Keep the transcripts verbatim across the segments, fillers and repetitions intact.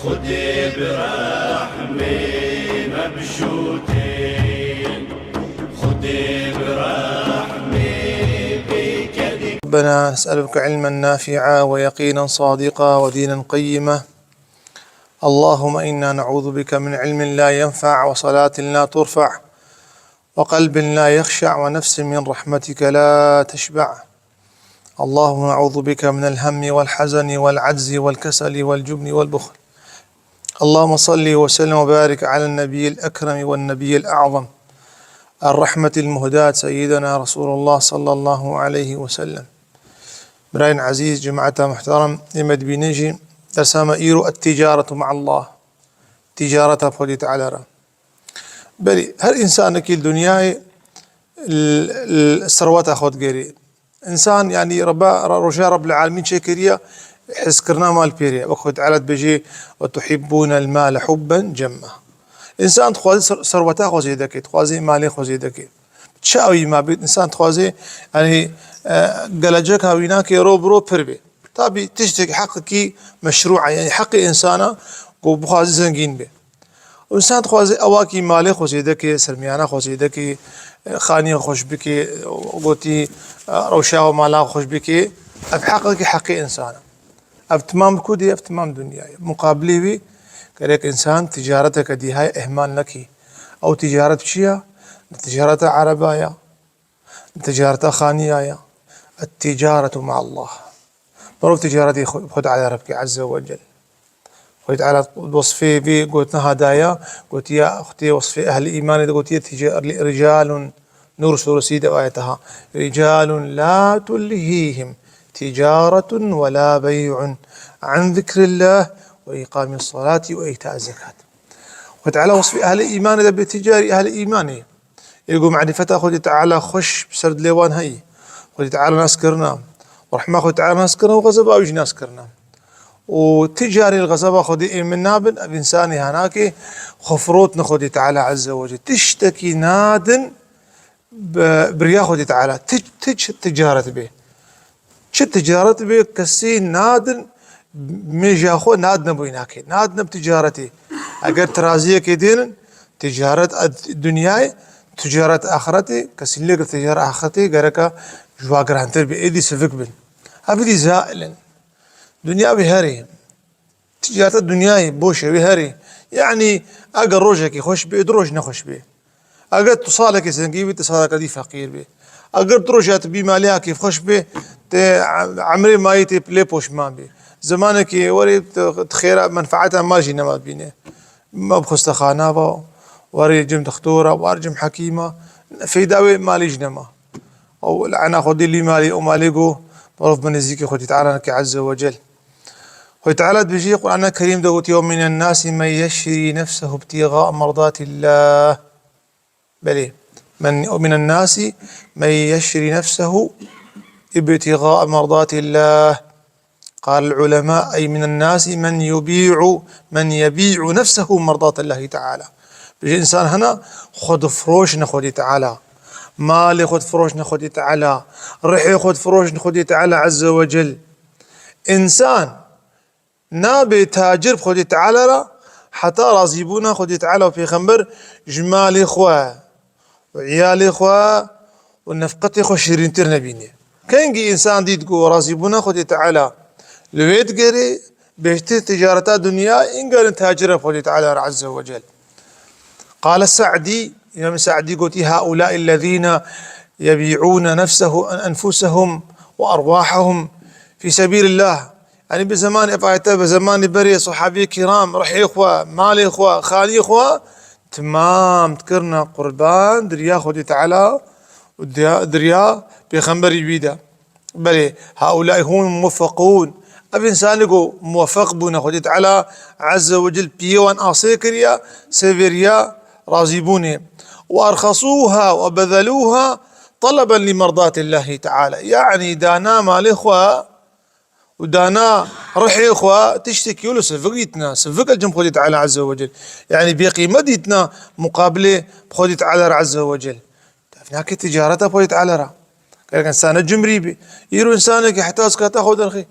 Xwedê bi rehmê me bişûtê, Xwedê bi rehmê bêke dî. ربنا نسألك علما نافعا ويقينا صادقا ودينا قيما. اللهم إنا نعوذ بك من علم لا ينفع وصلاة لا ترفع وقلب لا يخشع ونفس من رحمتك لا تشبع. اللهم نعوذ بك من الهم والحزن والعجز والكسل والجبن والبخل. اللهم صل وسلم وبارك على النبي الأكرم والنبي الأعظم، الرحمة المهداة سيدنا رسول الله صلى الله عليه وسلم. Birayên ezîz, cemaeta muhterem, ê me dibînin jî dersa me îro, التجارة مع الله. Ticareta bi Xwedê Teala re. Belê, her însanekî li dinyayê l-, l-, serweta xwe digerê. Însan, yanî, Reba-, re-, roja Rebbil Alemîn çêkiriye, hezkirina mal pêrê. Wek Xwedê Teala dibêje, "وتحبون المال حبا جما." Însan dixwaze ser-, serweta xwe zêde ke, dixwaze malê xwe zêde ke. Çi ewî mabêt, însan dixwaze, yanî, e, geleceka wî nake ro bi ro pir be. Tabî tiştekî heqekî meşrû e, yanî heqê însana ku bixwaze zengîn be. Însan dixwaze ewakî malê xwe zêde ke, sermiyana xwe zêde ke, xaniyê xweş bike, gotî, rewşa û mala xweş bike. Ev heqekî heqê însan e. Ev timam bi ku dê, ev timam dinyayê. Muqabilê wî gerek însan ticareteke dî heye, ihmal nekî. Ew ticaret çi ya? Ne ticareta ereba ya, ne ticareta xaniya ya. التجارة مع الله. Mirov ticaretê xwe, Xwedê Teala re bike, Azze ve Cel. Xwedê Teala wesfê vê gotina ha daye, gotiye, Xwedê wesfê ehlê îmanê de gotiye, tica-, رجال، Nur Suresi de ayet ha. رجال لا تلهيهم تجارة ولا بيع عن ذكر الله وإقام الصلاة وإيتاء الزكاة. Xwedê Teala wesfê ehlê îmanê de bê, ticarî ehlê îmanê. Ê ku merîfeta Xwedê Teala xweş bi ser dilê wan heyî. Xwedê Teala nas kirina. Û rehma Xwedê Teala nas kirina û xezeba wî jî nas kirina. Û ti carî li xezeba Xwedê êmin nabin, ev însanê hanakê xwe firotine Xwedê Teala Azze ve Cel. Tiştekî nadin bi, bi riya Xwedê Teala. Ti, ti çi ticaret bê. Çi ticaret bê, kesî nadin, mêja xwe nadine boynakê, nadine bi ticaretê. Eger tiraziyekê dênin, ticaret a dinyayê, ticaret axiretê, kesî lê ticaret axiretê gereka ji wa girantir bê, êdî sivik bin. Ev dî zail in. Dinya wê herê. Ticareta dinyayê boş e, wê herê. Yanî eger rojekê xweş bê, du roj nexweş bê. Eger tu salekê zengî bî, tu saleka dî feqîr bî. Eger tu roja tu bî malê ya kêfxweş bî, tu emrê mayî tê lê poşman bî. Zemanekê werê tu, tu xêra menfaeta mal jî nema dibîne. Me bi xwestexana ve, werê cim dixtora, war cim hekîma, feyda wê malê jî nema. Ew lana Xwedê lî malê, ew malê ku mirov bi nêzîkî Xwedê Teala neke Azze ve Cel. Xwedê Teala dibêje, Qur'ana Kerîm de gotiye, "ومن الناس من يشري نفسه ابتغاء مرضات الله." Belê. Men, "ومن الناس من يشري نفسه ابتغاء مرضات الله." قال العلماء، أي من الناس من يبيع، من يبيع نفسه مرضاة الله تعالى. Bêje însan hene xwe difiroşne Xwedê Teala. Malê xwe difiroşne Xwedê Teala. Rihê xwe difiroşne Xwedê Teala Azze ve Cel. Însan nabe tacir bi Xwedê Teala re heta razîbûna Xwedê Teala û Pêxember ji malê xwe û iyalê xwe û nefqetê xwe şirîntir nebîne. Kengî însan dît ku razîbûna Xwedê Teala li wê digerê, bêhtir ticareta dinya, îngerin tacira Xwedê Teala re Azze ve Cel. قال السعدي، Îmam Se'dî gotî, "هؤلاء الذين يبيعون نفسه، أنفسهم وأرواحهم في سبيل الله." Yanî bi zemanê ev ayete, bi zemanê berê sahabê kiram, rihê xwe, malê xwe, xanî xwe, timam dikirine qurban di riya Xwedê Teala û di, di riya Pêxemberî wî de. Belê, هؤلاء هم الموفقون. Ev însanê ku muwefeq bûne, Xwedê Teala Azze ve Cel piyê wan asê kiriye, ser vê riya razîbûnê. وأرخصوها وبذلوها طلبا لمرضاة الله تعالى. Yanî dana malê xwe û dana rihê xwe tiştekî wilo sivik dîtina, sivik el cem Xwedê Teala Azze ve Cel. Yanî bêqîmet dîtina muqabilê Xwedê Teala re Azze ve Cel. Ev nake ticareta Xwedê Teala re. Gerek însana cimrî bî. Îro însanekî heta zikata xwe derxê.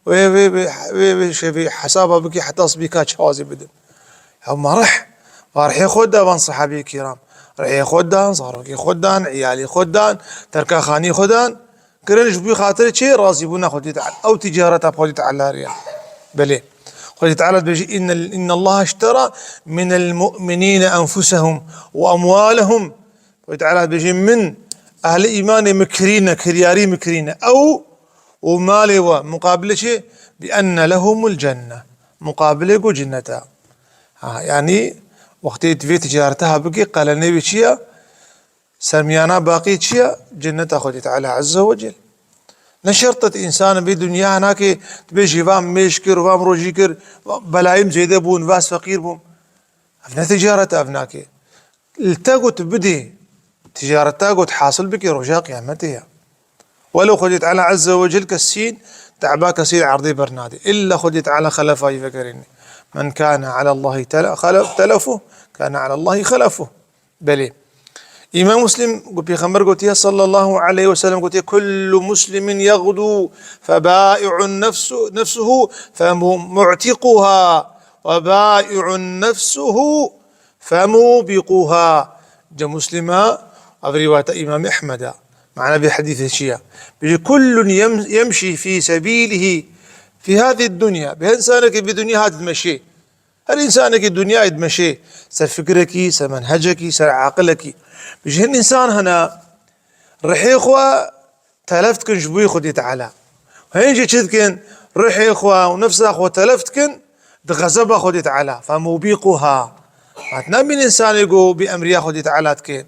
Wê, wê, wê, wê, wê şevê hesaba bikî heta sibî ka çi wazî bidin. Ya ma rih, va rihê xwe da van sahabê kiram. Rihê xwe dan, zarokê xwe dan, iyalê xwe dan, terka xanî xwe dan. Kirin ji bo xatirê çi? Razîbûna Xwedê Teala. Ew ticareta Xwedê Teala riya. Belê. Xwedê Teala dibêje, "Inne, inne Allah iştera minel mu'minîne enfusehum ve emwalehum." Xwedê Teala dibêje, "Min ehlê îmanê min kirîne, kiryarî min kirîne." Ew û malê we, muqabilê çi? "Bi enne lehumul cenne." Muqabilê ku cennet e. Ha, yanî wextê tu vê ticareta ha bikî, qelenê wê çi ye? Sermiyana baqî çi ye? Cenneta Xwedê Teala Azze ve Cel. Ne şert e tu însan bî dinya nake, tu bêjî, "Va min mêj kir, va min rojî kir, belayim zêde bûn, va ez feqîr bûm." Ev ne ticaret e, ev nake. Li te got bidê, ticareta got hasil bike roja qiyametê ye. Welo Xwedê Teala Azze ve Cel kesîn, te'ba kesîn erdê bernade. Illa Xwedê Teala xelefa yî vegerîne. "Men kâne alallahî tele-, xele-, telefuh, kâne alallahî xelefuh." Belê. Îmam Muslim got, Pêxember gotiye sallallahu aleyhi ve sellem gotiye, "Kullu muslimin yeğdu febâi'un nefsu-, nefsuhu femu'tiquha ve bâi'un nefsuhu femubiquha." Cem Muslima, ev rîwayeta Îmam Ehmeda. Mana vê hedîsê çi ye? Bêje, "Kullun yem-, yemşi fî sebîlihi fî hâzî dunya." Bi her insanekî bi dinya hat dimeşê. Her insanekî dinyayê dimeşê. Ser fikrekî, ser menhecekî, ser aqilekî. Bêje, hin insan hene, rihê xwe telef dikin ji bo Xwedê Teala. Hên jî çi dikin? Rihê xwe û nefsa xwe telef dikin di xezeba Xwedê Teala. Femûbîquha. Hat nabîn însanê ku bêemriya Xwedê Teala dikin.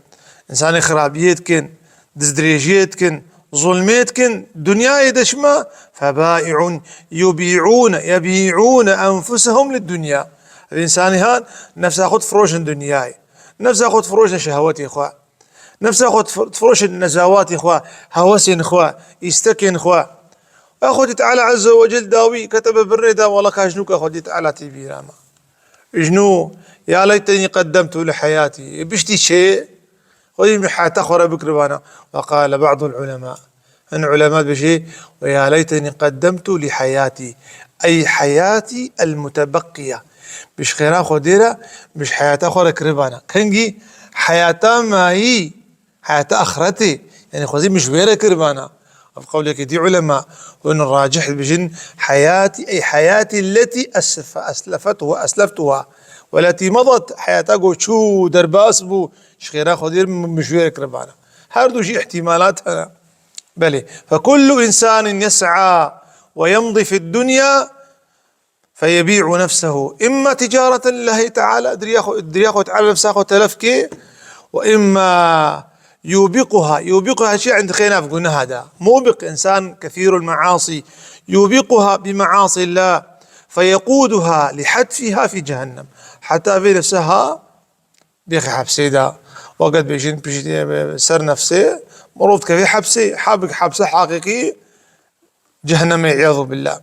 Însanê xirabiyê dikin, dizdirêjiyê dikin, zulmê dikin, dinyayê de çima? Febâi'un yubî'ûne, yebî'ûne enfusehum lid-dunya. Ev însanê han nefsa xwe difroşin dinyayê. Nefsa xwe difroşin şehwetê xwe. Nefsa xwe dif-, difroşin nezawatê xwe, hewesên xwe, îstekên xwe. Ya Xwedî Teala Azze ve Cel dawî kete bi birnê de, wela ka ji nû ke Xwedî Teala tê bîra me. Ji nû, ya leytenî qeddemtu li heyatî. Ê piştî çê, Xwedî min heyata xwe re bikiribana. Ve qale ba'dul ulema. Hin ulema dibêje, "Ve ya leytenî qeddemtu li heyatî, ey heyatî el mutebeqiya." Bi ji xêra Xwedê re, bi ji heyata xwe re kiribana. Kengî heyata mayî, heyata axretê, yanî xwezî min ji wê re kiribana. Ev qewlekî dî ulema, hûn racih dibêjin, "Heyatî, ey heyatî letî esf-, eslefet ve esleftuha. Ve letî medat, heyata ku çû derbas bû, ji xêra Xwedê re min ji wê re kiribana." Her du jî îhtîmalat hene. Belê. "Fekullu insanin yes'a ve yemdi fid dunya feyebî'u nefsehu. İmma ticareten lillahi teala, diriya xwe, diriya xwe teala nefsa xwe telef kê, ve imma yubiquha." Yubiquha çi? Endixê nav gunaha da. Mubiq, insan kethîrul me'asî. Yubiquha bi me'asîllah. Feyekuduha li hetfiha fi cehennem. Heta vê nefsa ha bêxî hepsê de. Weket bêjin piştî, e, ser nefsê, mirov dikeve hepsê, ha bik hepse heqîqî cehennemê, iyazû billah.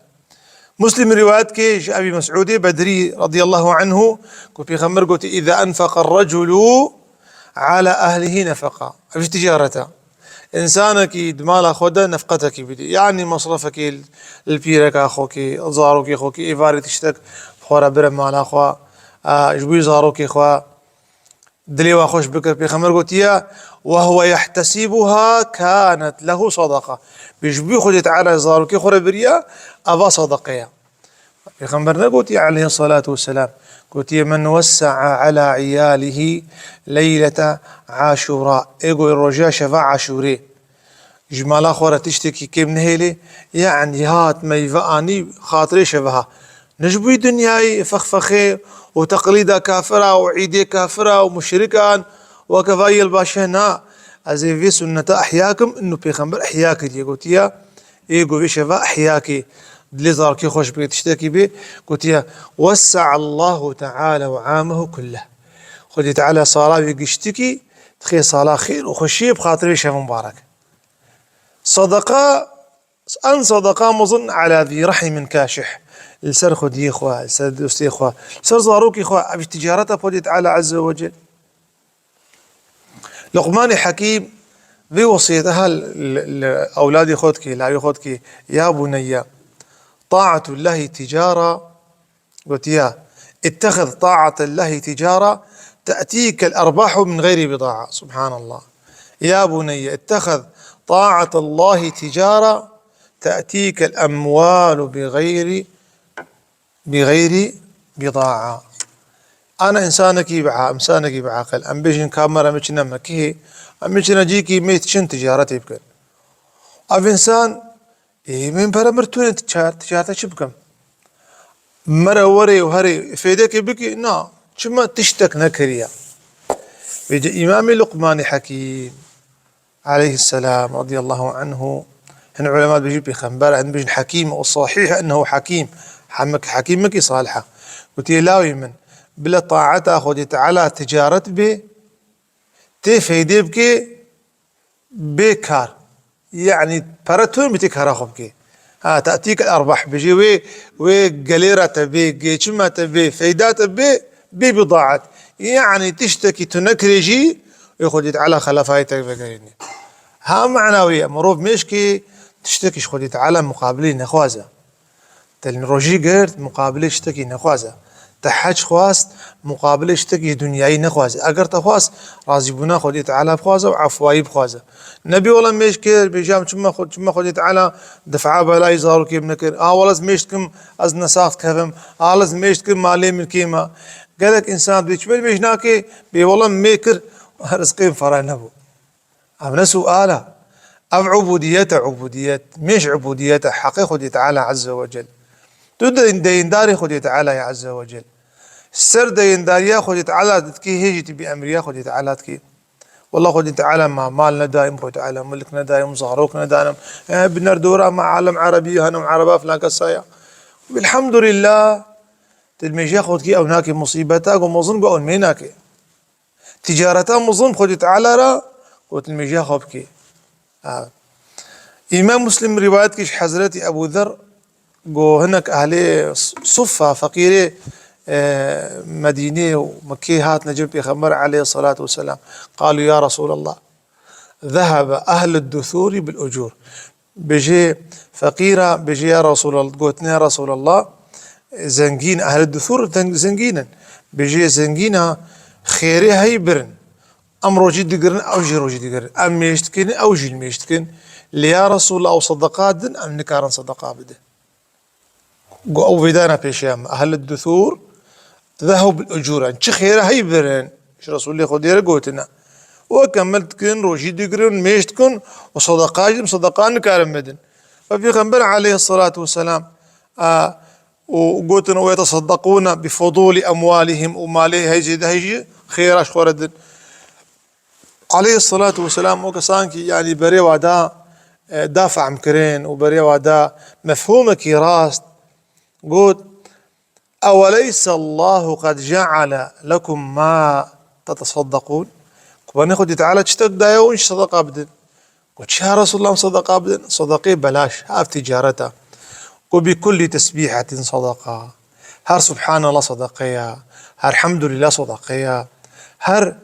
Muslim rîwayet ke ji Ebî Mesûdê Bedrî radiyallahu anhu, ku Pêxember gotî, "Îza enfeqa reculu ala ehlihi nefeqa." Ev jî ticaret e. Însanekî di mala xwe de nefqetekî bidî. Yanî mesrefekî li pîreka xwe kî, zarokê xwe kî, êvarê tiştek xwe re bire mala xwe, e, ji bo zarokê xwe. Dilê wan xweş bikir. Pêxember gotiye, "Ve huve yehtesibuha kanet lehu sadaqa." Bi ji bo Xwedê Teala zarokê xwe re biriye, eva sadaqe ye. Pêxember negotiye aleyhissalatu vesselam, gotiye, "Men wessa'a ala iyalihi leylete Aşura." Ê ku roja şeva Aşûrê ji mala xwe re tiştekî kêm nehêlê, yanî hat meyve anî xatirê şeveha. Ne ji bo dinyayê fexfexê û teqlîda kafira û îdê kafira û muşrikan weke va yel baş e, na, ez ê vê sunneta ihya kim, inu Pêxember ihya kiriye, gotiye, ê ku vê şeva ihya kê, dilê zarokê xweş bike, tiştekî bê, gotiye, "Wessa'a Allahu Teala ve amehu kulleh." Xwedê Teala sala wê giştikî dixê sala xêr û xweşiyê bi xatirê şev mubarek. Sadaqa, en sadaqa mezin ala zî rehimin kâşih. Li ser xwediyê xwe, li ser dostê xwe, li ser zarokê xwe, ev jî ticareta Xwedê Teala Azze ve Cel. Luqmanê Hekîm vê wesiyete ha li, li, li ewladê xwe dikê, lawê xwe dikê, "Ya buneyye, طاعة الله تجارة، قلت يا، اتخذ طاعة الله تجارة تأتيك الأرباح من غير بضاعة. سبحان الله. يا بني، اتخذ طاعة الله تجارة تأتيك الأموال بغير، بغير بضاعة. Ana însanekî bi a-, însanekî bi aqil. Em bêjin ka me re, em çine Mekihê, em çine cîkî, me çin ticaretê bikin. Ev însan Ê, min pere mir tune ticar-, ticarete çi bikim? Mere werê û herê fêdekê bikî? Na. Çima tiştek nekiriye? Vêce Îmamê Luqmanê Hekîm aleyhisselam radiyallahu anhu, hin ulema dibêjin pêxember, hin dibêjin hekîm, û sahîh ennehu hekîm. Hemek hekîmekî salih e. Gotiye, lawê min, bila taeta Xwedê Teala ticaret bê, tê feydê bikê, bê kar. Yanî pere tune bî tê kara xwe bikê. Ha, te'tîk el erbah bijî wê, wê gelê re te bê, geçim re te bê, feyda te bê, bê bidaet. Yanî tiştekî tu nekirê jî, wê Xwedê Teala xelafayê te vegerînê. Ha, mana wê ye, mirov mêşkê tiştekî ji Xwedê Teala muqabilî nexwaze. Te rojî girt, muqabilê tiştekî nexwaze. Te hec xwest, muqabilê tiştekî ji dinyayî nexwaze. Eger te xwest, razîbûna Xwedê Teala bixwaze û efwayî bixwaze. Nebî wela mêj kir, bêje em çima Xwe-, çima Xwedê Teala difa belayî zarokê min nekir. A wela ez mêj dikim, ez nesax dikevim. A wela ez mêj dikim, malê min kêm e. Gelek însan dibê çima mêj nakê, bê wela mê kir, rizqê min fere nebû. Ev ne sual e. Ev ubudiyet e, ubudiyet. Mêj ubudiyet e, heqê Xwedê Teala Azze ve Cel. Tu de-, deyindarê Xwedê Teala yê Azze ve Cel. Ser deyindariya Xwedê Teala dikî, hê jî tu bêemriya Xwedê Teala dikî. Wela Xwedê Teala ma mal nedaye, Xwedê Teala milk nedaye, zarok nedanim. E, biner dora me alem erebî hene, ereba filan kesa ye. Elhamdulillah. Tu mêjiya xwe dikî, ew nakê musîbeta, go mezin go ew mê nakê. Ticareta mezin Xwedê Teala re, got, li mêjiya xwe bikê. Ha. Îmam Muslim rîwayet kir ji Hezretî Ebû Zer, got, hinek ehlê Suffa, feqîrê, e, Medînê û Mekkê hatine cem Pêxember aleyhisselatu vesselam. Qalû, ya Resûlallah, zehebe ehlud dusûrî bil ucûr. Bijê feqîra, bijê ya Resûlal-, gotin ya Resûlallah, zengîn, ehlê dusûr zeng-, zengîn in. Bijê zengîna xêrê hey birin. Em rojî digirin, ew jî rojî digirin. Em mêj dikin, ew jî mêj dikin. Lê ya Resûlallah, ew sedeqa din, em nikarin sedeqa bidin. Got, ew vêdana pêşiya me. Ehlê dusûr, zehu bil ucûr in. Çi xêre hey birin. Ji Resûlê Xwedê re gotine. Weke me dikin, rojî digirin, mêj dikin û sedeqa jî, sedeqa nikarin bidin. Ve Pêxember aleyhisselatu vesselam, a, û gotin, "Ve yeteseddekûne bi fudûli emwalihim", û malê hey zêde hey jî xêra ji xwe re din. Aleyhisselatu vesselam o kesan ki, yanî berê wa da, e, da fehm kirin û berê wa da mefhûmekî rast got, "Eweleyse Allahu qed ceale lekum ma teteseddekûn?" Ku bana Xwedê Teala tiştek daye û hûn jî sedeqa bidin. Got, "Çi ya Resûlallah, em sedeqa bidin?" Sedeqê belaş, ev ticaret e. Got, "Bi kullî tesbîhetin sedeqa." Her Subhanallah sedeqe ye, her Hemdulillah sedeqe ye, her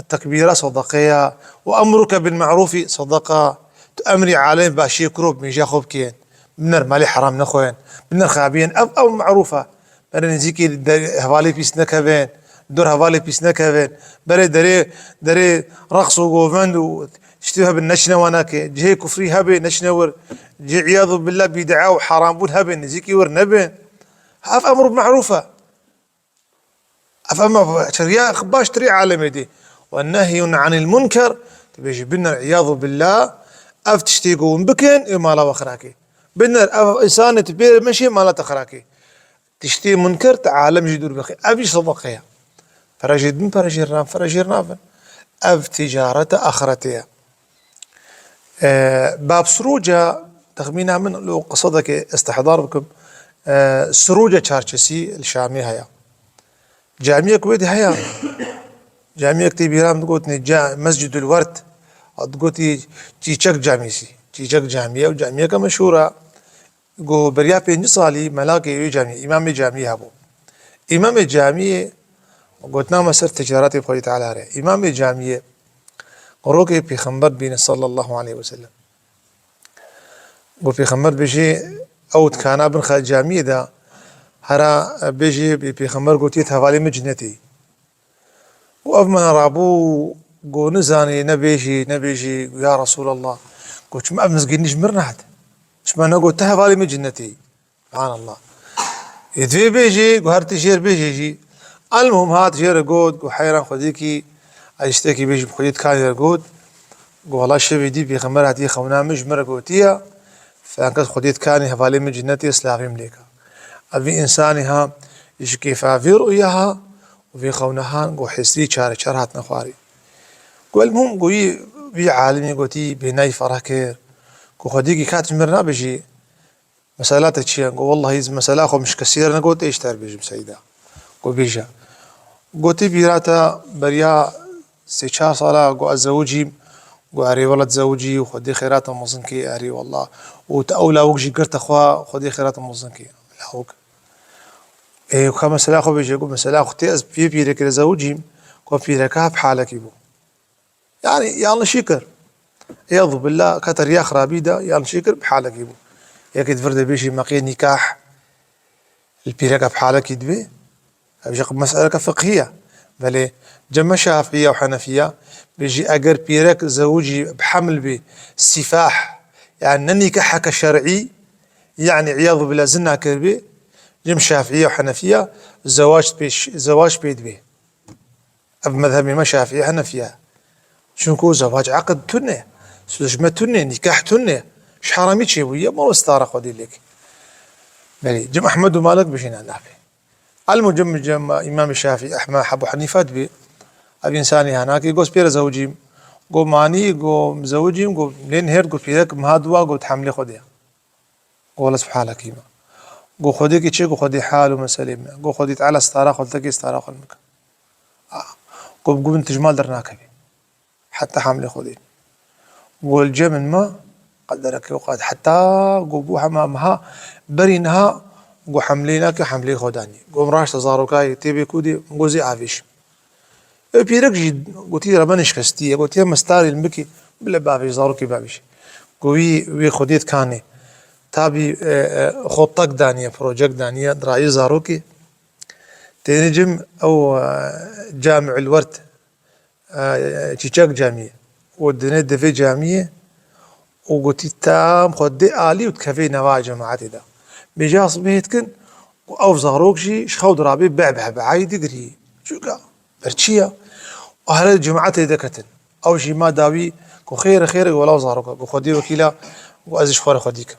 tekbîra sedeqe ye. "Ve emruke bil ma'rûfî sedeqa." Tu emrî alem başiyê kuro bi mêja xwe bikên. Biner malê heram nexwên. Biner xabiyên. Ev, ev ma'rûf e. Berê nêzîkî de-, hevalê pîs nekevên. Dor hevalê pîs nekevên. Berê derê, derê reqs û govend û tiştê hebin neçine wanakê. Cihê kufrî hebê neçine wir. Cihê iyadu billah bîdea û heram bûn hebê nêzîkî wir nebin. Ev emr ma'rûf e. Ev ema çeriya baştirî alemê dî. Ve nehyun anil munker, dibêjî biner, iyadu billah, ev tiştê ku hûn bikin, ê mala we xirakê. Biner, ev însanê tu pê meşê, mala te xirakê. Tiştê munker te alem jî dûr bixê. Ev jî sedeqe ye. Pere jê din, pere jê nan, pere jê navin. Ev ticarete axiretê ye. E, bab Siroca, texmîna min, lo qisedekê istihdar bikim, e, Siroca çarçesî li Şamê heye. Camiyek wê de heye. Camiyek tê bîra min digotinê ca-, Mescidul Werd. Digotî Çîçek Camîsî. Çîçek Camî ye û camiyeke meşhûr e. Go beriya pêncî salî melakê wê camî, îmamê camî hebû. Îmamê camiyê gotina me ser ticaretê bi Xwedê Teala re. Îmamê camiyê rokê Pêxember bîne sallallahu aleyhi ve sellem. Go Pêxember bêjê, Ew dikana bin xwe camiyê de, hera bêjî, pê-, pêxember gotiye, "Hevalê min cinnetê." Û ev min rabû, go, "Nizanî, nebêjî, nebêjî, ya Resûlallah." Go, "Çima ev mizgînî ji min re nehat? Çima negot, 'Tu hevalê min cinnetê'?" Subhanallah. Ê, divê bêjî, go, "Her tu jêr bêjî jî." Elmuhim hat jêr re got, go, "Heyran Xwedêkî, ez ji te kî bêjim." Xwedê dikanî re got, go, "Wela şevê dî pêxember hatiye xewna min, ji min re gotiye, filan kes Xwedê dikanî hevalê min cinnetê, silavê min lê ke." Ev vî însanî ha, ji kêfa vê rûya ha û vê xewna ha, go, hêsrî çare çar hatine xwarî. Go, elmuhim, go, wî, wî alimî gotî, bênayî fereh kir, go, "Xwedêkî kat ji min re nabêjî, mesela te çi ye?" Go, "Wellahî, ez mesela xwe min ji kesî re negot, ê ji te re bêjim, Seyda." Go, "Bêje." Gotî, "Bîra te beriya sê çar sala, go, ez zewicîm?" Go, "Erê wela, tu zewicî û Xwedê xêrata mezin kê, erê wela. Û tu ew lawik jî girte xwe, Xwedê xêrata mezin kê." Lawik. "Ê, ka mesela xwe bêje." Go, "Mesela xwe tê, ez pê pîrekê re zewicîm." Go, "Pîreka bi halekî bû." Yani yanlışî kir. Eyadu billah, kete riya xirabî de, yanlışî kir, bi halekî bû. Yekê di vir de bêjî meqê nîkah li pîreke bi halekî dibe. Ev jî meseleke fiqhî ye. Belê cem me Şafiya û Henefiya bêjî eger pîrek zewicî bi heml bê, sifah, yani ne nîkaheke şer'î, yani eyadu billah zina kiribê, cem Şafiya û Henefiya zewac pê, zewac pê dibe. Ev mezhebê me Şafîî Henefiye. Çunku zewac eqd tune, sözleşme tune, nîkah tune. Ji heramî çêbûye, mero stara Xwedê lêk. Belê, cem Ehmed û Malik bijîne nabê. Elmucem cem Îmam Şafîî, Ehmed, Ebu Henîfe dibê. Ev însanî hanakê got pê re zewicîm. Got manî, got zewicîm, got lê nihêrt, got pîrek miha dû wa, got hemlê Xwedê. Go wele subhanekî me. Go Xwedêkî çi? Go Xwedê hal û meselê me. Go Xwedê Teala stara xwe li tekê stara xwe li min ke. Ah. Go bi gubin tijmal dernakevî. Heta hamlê Xwedê. Go li cem min me qedereke û qad. Heta go bû hema meha berî niha go hamlê nake, hamlê xwe danî. Go min raşte zarokayê tê bê kûdê, go zê avêşim. Ew pîrek jî gotî, "Rebe nişkestî ye." Gotiye, "Me starê li bikî, bile bavêj, zarokê bavêj." Go wî, wê Xwedê dikanê. Tabî, e, e, xwe tek daniye, projek daniye, dirayê zarokê. Têne cim ew, e, Camiül Werd, e, Çîçek Camî. Û dinê devê camiyê. Û gotî, "Tam xwe dê alî û dikevê nava cemaetê de." Bêje sibê dikin, û ew zarok jî ji xew dirabê, be, be, be, ay digirî. Çûka, ber çi ye? Û here cemaetê de ketin. Ew jî ma dawî, ku xêr e, xêr e, wela zarok e. Ku Xwedê wekîla, ku ez ji xwe re xwedî kim.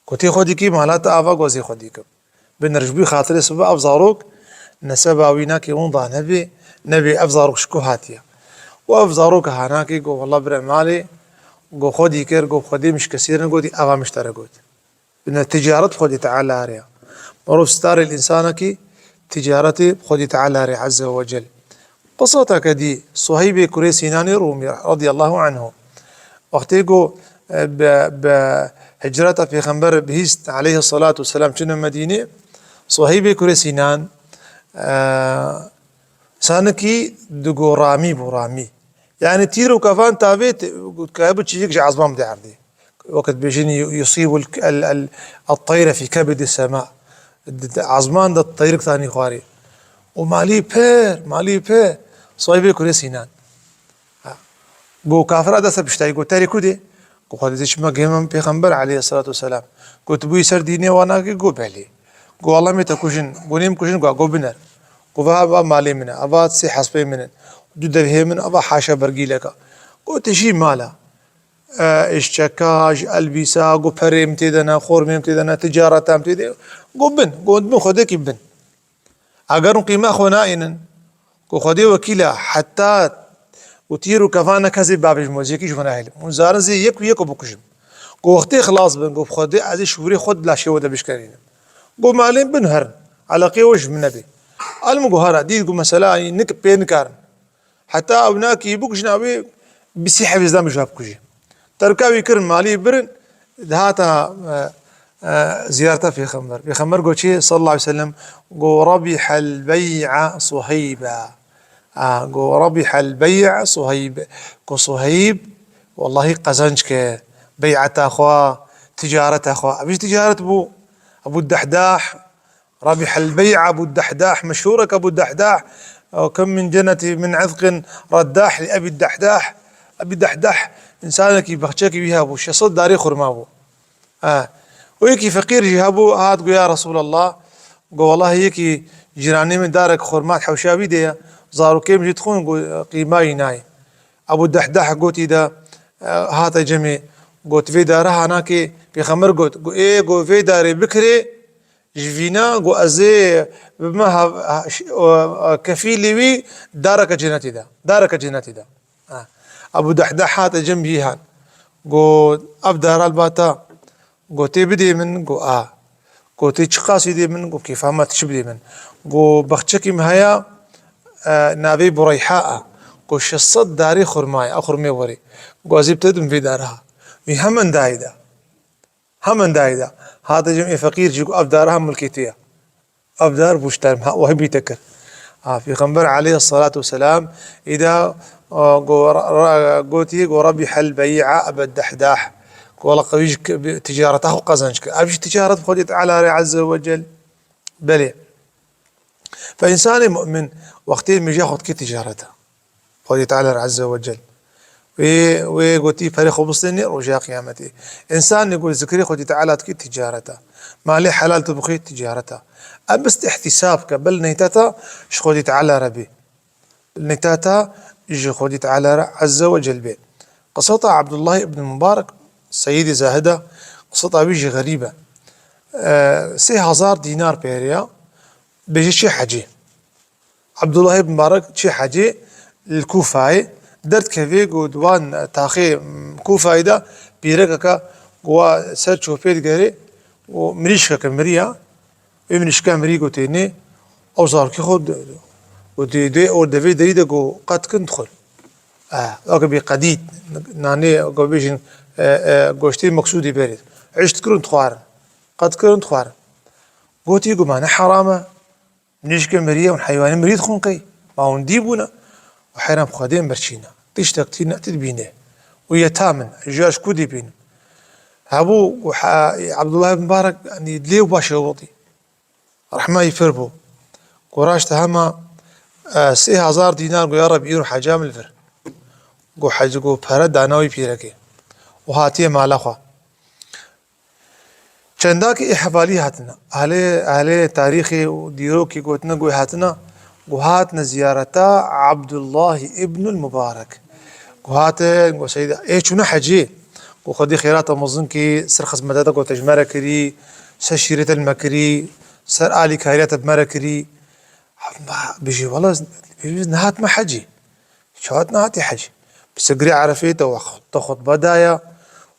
Ku tê xwedî kî, mala te ava, ku ez ê xwedî kim. Binir ji bo xatirê sibe ev zarok, neseba wî nake winda nebe, nebê ev zarok ji ku hatiye. Û ev zarok hanakê, ku wela bire malê, ku xwedî kir, ku Xwedê min ji kesî re negotî, ava min ji te re got. Bine ticaret bi Xwedê Teala re ya. Merov starê li însanekî ticaretê bi Xwedê Teala re Azze ve Cel. Qisateke dî Suheybê kurê Sînanê Rûmî radiyallahu anhu. Wextê ku, e, bi, bi hicreta Pêxember bihîst aleyhissalatu vesselam çûne Medînê, Suheybê kurê Sînan, e, sanekî digo ramî bû, ramî. Yani tîr û kefan tavê te-, ku hebû çîyek ji ezman bide erdê. Wekî dibêjin, yu-, yusîbul el, el, el-teyre fî kebidis sema. Di, di ezman de teyrik tanî xwarê. Û malî pir, malî pir. Suheybê kurê Sînan. Ha. Go kafira dest piştayî, go terê ku dê? Go Xwedê dê çima gihê me pêxember aleyhissalatu vesselam. Go tu bûyî ser dînê wan nakî? Go belê. Go Allah me te kujin, go nêm kujin, go, go biner. Go va, va malê min e, ava sê hespê min in. Du devhê min, ava haşa bergîleka. Go tu jî mala. E, eşçeka, ji elbîsa, go perê min tê de ne, xormê min tê de ne, ticareta min tê de. Go bin, go bin Xwedêkî bin. Eger hûn qîma xwe naînin, ku Xwedê wekîl e, heta û tîr û kefan ne kesê bavêjim, ez yekî ji we nahêlim. Hûn zarin zê yek û yek û bikujim. Ku wextê xilas bin, ku Xwedê ez ê şûrê xwe di laşê we de bişkenînim. Ku malên bin herin, eleqê we ji min nebê. Elm ku hera, dît ku mesela nik pê nikarin. Heta ew nakî bikujin, ew ê bi sî hevîzdan bi ji we bikujî. Terka wî kirin, malî birin, dihata, e, e, ziyareta Pêxember. Pêxember got çi? Sallallahu aleyhi ve sellem, got, "Rabihel bey'a Suheyba." A, got, "Rabihel bey'a Suheyb." Got, Suheyb, wellahî qezenc ke, bey'eta xwe, ticareta xwe. Ev jî ticaret bû. Ebu Dehdah, ربح البيع Ebu Dehdah, meşhûr e Ebu Dehdah. Kem min cenetî min izqin reddah li Ebî Dehdah. Ebî Dehdah, însanekî, baxçekî wî hebû, şeş sed darê xurma bû. Ha. Û yekî feqîr jî hebû, hat got, "Ya Resûlallah," got, "Wellahî yekî cîranê min darek xurma hewşa wî de ye, zarokê min jî dixwin," got, "qîmayî nayê." Ebû Dehdah gotî de, e, hate cemê, got, "Vê dara ha nakê?" Pêxember got, got, "Ê," got, "vê darê bikirê, ji vîna," got, "ez ê bime ha-, ha-, ş-, o, o, kefîlê wî dareke cenetî de, dareke cenetî de." Ha. Ebû Dehdah hate cem jî han. Got, "Ev dara li ba te?" Got, "Tê bidê min?" Got, "A." Got, "Tê çiqasî dê min?" Got, "Kêfa me, tu çi bidê min?" Got, "Baxçekî min heye, e, navê Bureyha e." Got, "Şeş sed darê xurma ye, ew xurmê werê." Got, "Ez ê bi te dim vê dara." Wî hemen dayê de. Hemen dayê de. Hate cem ê feqîr jî got, "Ev dara hem milkê te ye." Ev dar bû ji te re, ha, wahî bî te kir. Ha, Pêxember aleyhissalatu vesselam, îda, e, go-, ra-, ra-, gotî, go, "Rebihel bey'a Ebed Dehdah." Go, "Wela qewî ji k-, bi ticareta xwe qezenc kir." Ev jî ticaret bi Xwedê Teala re Azze ve Cel. Belê. Fe însanê mu'min wextê mîja xwe dikê ticareta. Xwedê Teala re Azze ve Cel. Wê, wê gotî perê xwe bistênê roja qiyametê. Însanê ku zikrê Xwedê Teala dikê ticareta. Malê helal tu bixwê ticareta. Em bist îhtîsab ke bil neyteta ji Xwedê Teala re bê. Bil neyteta ji Xwedê Teala re Azze ve Cel bê. Qiseta Abdullah ibn Mubarak, Seyyidê Zahida, qiseta wî jî xerîb e. E, sê hezar dînar pêre ya, bêje çê hecê. Abdullah ibn Mubarak çê hecê li Kûfayê, derdikeve ku di wan taxê Kûfayê de pîrekeke ku wa ser çopê digere û mirîşkeke miriya, wê mirîşka mirî ku tênê, ew zarokê xwe di, û di, di, û devê derî de ku qet kin dixwin. Eh, weke bê qedît, nanê, ku bêjin, eh, eh, goştê meksûdî berê. Eşt kirin dixwarin. Qet kirin dixwarin. Gotî ku ma ne heram e. Nişke miriye û heywanê mirî dixwin qey. Ma hûn dî bûne. Û heyran bi Xwedê em birçîne. Tiştek tîne, ti dibîne. Û yetam in, ji ya ji ku dî bînim. Hebû û he-, Abdullah ibn Mubarak, yanî lê û başê witî. Rehma wî pir bû. Ku raşte hema, e, sê hezar dînar, got, "Ya Rebî, îro heca min li vir." Got, hec, got, pere dana wî pîrekê. Û hatiye mala xwe. Çendakî ê hevalî hatine. Ehlê, ehlê tarîxê û dîrokê gotine, got, hatine, got, hatine ziyareta Abdullah ibnul Mubarek. Got, hate, got, Seyda, ê çûne hecê. Got, Xwedê xêrata mezin kî, ser xizmeta te ku te ji me re kirî, ser şîrê te li me kirî, ser alîkariya te bi me re kirî. Bijî, wela, bijî, nihat me hecê. Çawa nehatî hec? Bi sigirê Erefê te wext te xutbe daye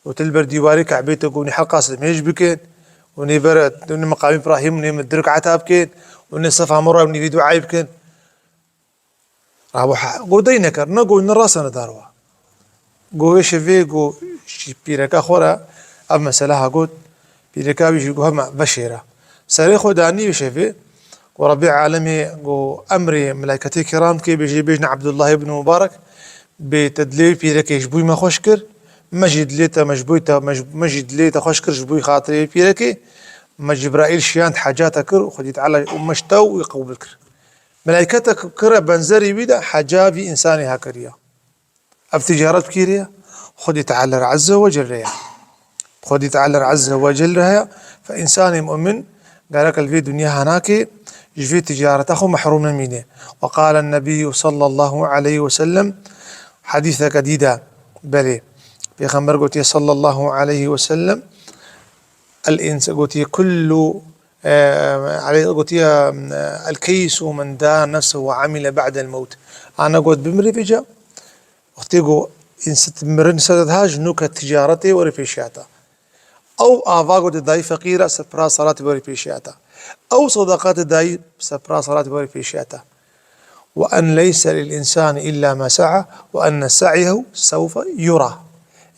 û tu li ber dîwarê Ke'bê te got, "Nê helqa sed mêj bikin û nê ber, nê meqamê Îbrahîm û nê min du rekata bikin û nê Sefa Merwa û nê vî duayê bikin." Rabo he-, got, "Dey nekir, ne got, ne rase ne darwa." Got, "Wê şevê, got, ji pîreka xwe re ev mesele ha got." Pîreka wî jî got, "Hema veşêre." Serê xwe danî wê şevê, got, "Rebê alemê, got, emrê melayketê kiram dike, bêjê, bêjne Abdullah ibn Mubarak, bê te dilê wî pîrekê ji bo me xweş kir, me jî dilê te, me ji bo te, me ji, me jî dilê te xweş kir ji bo xatirê wî pîrekê, me Cibraîl şiyand heca te kir û Xwedî Teala û me ji te û wî qebûl kir." Melaykete kire benzerî wî de heca vî însanê ha kiriya. Ev ticaret bi kî re ye? Xwedî Teala re Azze ve Celle ye. Xwedî Teala re Azze ve Celle heye. Fe însanê mu'min gerek li vê dinya hanakê ji vê ticareta xwe mehrûm nemîne. Ve qale Nebiyyu sallallahu aleyhi ve sellem, hadîseke dî de, belê, Pêxember gotiye sallallahu aleyhi ve sellem, el ins-, gotiye kullu, e, aleyh-, gotiye, e, el keysu men da nefsehu ve amile ba'del mewt. Ana got bimrê vêca, wextê ku însan mirin ser diha ji nû ke ticaretê were pêşiya te. Ew ava ku te dayî feqîra ser pira salatê were pêşiya te. Ew sedeqa te dayî ser pira salatê were pêşiya te. Ve en leyse lil insani illa ma sa'a ve enne sa'yehu sewfe yura.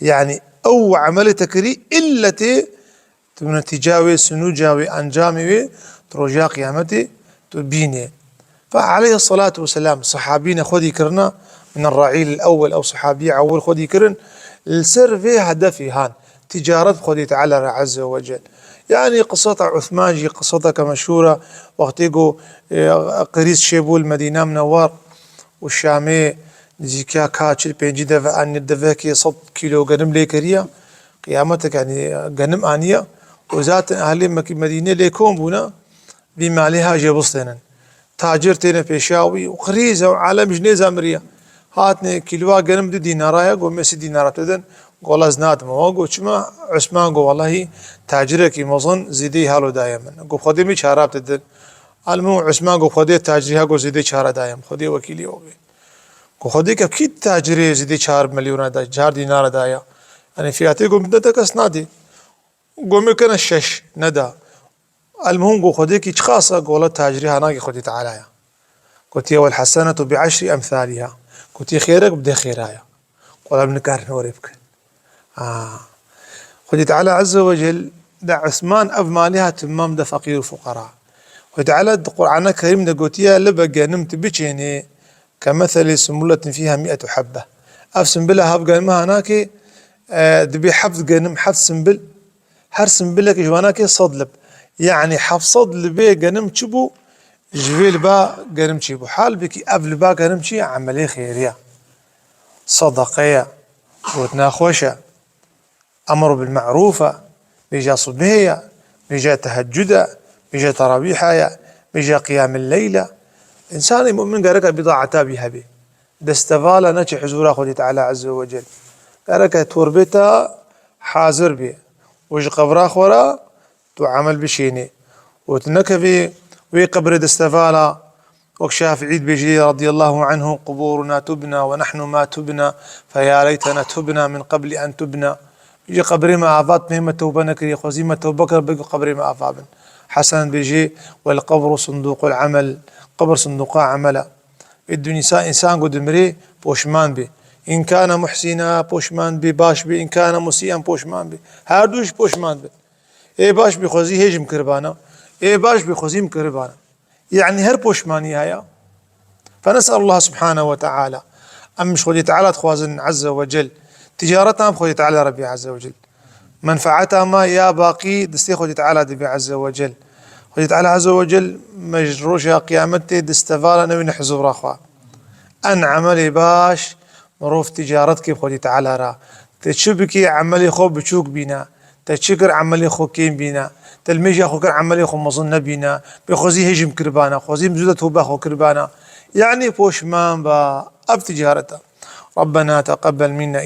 Yanî ew emelê te kirî îlle tê Tu netîca wê, sinûca wê, encamê wê, tu roja qiyametê tu bînê. Fe aleyhissalatu vesselam, sahabîne xwedî kirina, min el-ra'îl el-ewwel, ew sahabî ewil xwedî kirin, li ser vê hedefê han, ticaret bi Xwedê Teala re Azze ve Cel. Yanî qiseta Uthman jî qiseta ke meşhûr e, wextê ku, e, qirîz çêbû li Medîna Minewwer û Şamê nizîkiya ka çil pêncî deve aniye, devekê sed kîlo genim lê kiriye, qiyametek yanî genim aniye û zaten ehlê Mek-, Medînê lê kom bûne, vî malê ha jê bistênin. Tacir têne pêşiya wî û qirîz e û alem ji nêza miriye. Hatine kîloa genim du dînara ye, got, me sî dînara tu din, got, wela ez nadim we. Got, çima? Usman got, welahî tacirekî mezin zêdeyî halo daye min. Got, Xwedê min çara bi tu din. Almuhim Usman got, Xwedê tacirî ha got zêdeyî çara daye min. Xwedê wekîlî we bê. Got, Xwedê ke kî tacirê zêdeyî çar milyona da, çar dînara daye? Yanî fiyatê got min de te kes nadê. Got, me kene şeş, neda. Elmuhim got, Xwedêkî çiqas e? Got, wela tacirî ha nagê Xwedê Teala ye. Gotiye, "Wel hasenetu bi eşri emsaliha." Gotiye, xêrek bi deh xêra ye. Got, wela min nikarin orê bikin. Ha. Xwedê Teala Azze ve Cel de Usman ev malê ha timam de feqîr û fuqara. Xwedê Teala di Qur'ana Kerîm de gotiye, li be genim tu biçênê, "Kemeselî sumbuletin fîha mi'etu habbe." Ev simbila ha bi genima ha nakê, e, dibê heft genim, heft simbil, her simbilekî ji wana kê sed lib. Yanî heft sed libê genim çi bû? Ji vê liba genim çi bû? Halbikî ev liba genim çi ye? Emelê xêrî ye. Sedeqe ye. Gotina xweş e. Emr bil me'rûf e. Bêja subhê ye. Bêja teheccud e. Bêja terawîha ye. Bêja qiyamil leyl e. Însanê mu'min gereke bî taeta bî hebê. Destevala neçe huzûra Xwedê Teala Azze ve Cel. Gereke torbê te hazir bê û ji qebra xwe re tu emel bişênê û tu nekevî wê qebrê destevala, wek Şafîî dibêjî radiyallahu anhu, "Quburuna tubna ve nahnu ma tubna, fe ya leytena tubna min qebli en tubna." Bêjî, "Qebrê me ava, me tewbe nekiriye, xwezî me tewbe kir, bê ku qebrê me ava bin." Hesen dibêjî, "Wel qebru sunduqul emel." Qebir sinduqa emel e. Vê dunya însan ku dimirê poşman bê. În kâne muhsîna, poşman bê, baş bê, în kâne musî'en, poşman bê. Her du jî poşman bin. Ê baş bê, xwezî hêj min kiribana. Ê baş bê, xwezî min kiribana. Yanî her poşmanî heye. Fenes'elullah subhanehu ve teala. Em ji Xwedê Teala dixwazin Azze ve Cel. Ticaretan bi Xwedê Teala Rebbî Azze ve Cel. Menfaeta me ya baqî destê Xwedê Teala dibe Azze ve Cel. Xwedê Teala Azze ve Cel me ji roja qiyametê destevala newîne huzûra xwe. En emelê baş, mirov ticaret ke bi Xwedê Teala re. Te çi bikî emelê xwe biçûk bîne. Te çi kir emelê xwe kêm bîne. Te li mêja xwe kir emelê xwe mezin nebîne. Bê xwezî hêj min kiribana. Xwezî min zû de tobe xwe kiribana. Yanî poşman be. Ev ticaret e. Rabbena teqebbel minna